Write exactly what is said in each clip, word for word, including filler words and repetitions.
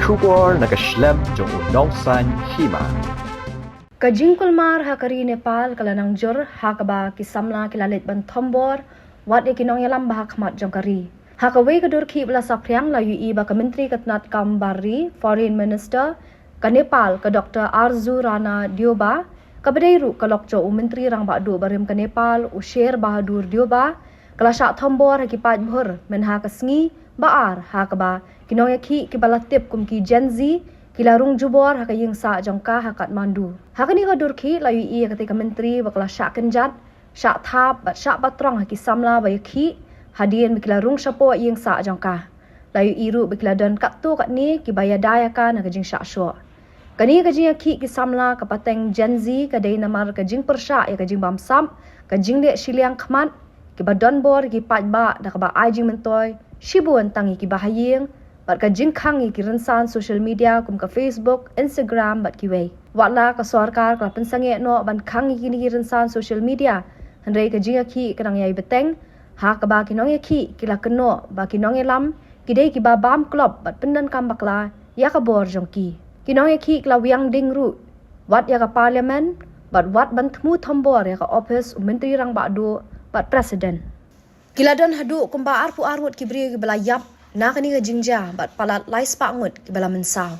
Khubor na ka shlem jong u Nongsaiñ Hima. Ka jingkulmar ha ka ri Nepal ka la nang jur ha kaba ki samla ki la leit ban thombor wat ïa ki nongïalam ba ha khmat jong ka ri. Ha kawei ka dur khih ba la saphriang la ïohi ba ka Myntri ka tnat kam bar ri, Foreign Minister, ka Nepal, ka Doctor Arzu Rana Deoba, kaba dei ruh ka lok jong u Myntri Rangbah Duh barim ka Nepal, u Sher Bahadur Deoba, ka la shah thombor ha ki paidbah mynha ka sngi ba ar ha kaba ki nongïakhih kiba la tip kum ki Gen Z ki la rung jubor ha ka ïing sah jong ka ha Kathmandu. Ha kane ka dur khih la ïohi ïa katei ka Myntri ba ka la shah kynjat, shah thap bad shah patrong ha ki samla ba ïakhih hadien ba ki la rung shapoh ïing sah jong ka. La ïohi ruh ba ki la don katto katne kiba ïada ïa ka na ka jingshah shoh. Kane ka jingïakhih ki samla ka pateng Gen Z ka dei namar ka jingpyrshah ïa ka jingbamsap, ka jingleh shiliang khmat, kiba don bor ïa ki paidbah da kaba ai jingmyntoi shibun tang ïa kiba ha ïing, bad ka jingkhang ïa ki rynsan social media kum ka Facebook, Instagram bad kiwei. Wat la ka sorkar ka la pynsangeh noh ban khang ïa kine ki rynsan social media, hynrei ka jingïakhih ka dang ïai bteng ha kaba ki nongïakhih ki la kynnoh ba ki nongïalam ki dei kiba bam klop bad pyndonkam bakla ïa ka bor jong ki. Ki nongïakhih ki la wiang ding ruh wat ïa ka Parliament bad wat ban thmu thombor ïa ka ophis u Myntri Rangbah Duh bad President. Ki la don haduh kumba arphew ar ngut ki briew kiba la ïap na kane ka jingjia bad palat lai spah ngut kiba la mynsaw.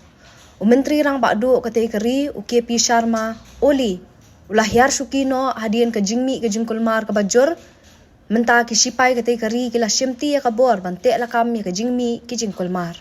U Myntri Rangbah Duh katei ka ri, u K P Sharma Oli, u la hiar shuki noh hadien ka jingmih ka jingkulmar kaba jur. Mynta ki sipai katei ka ri ki la shimti ïa ka bor ban teh lakam ïa ka jingmih ki jingkulmar.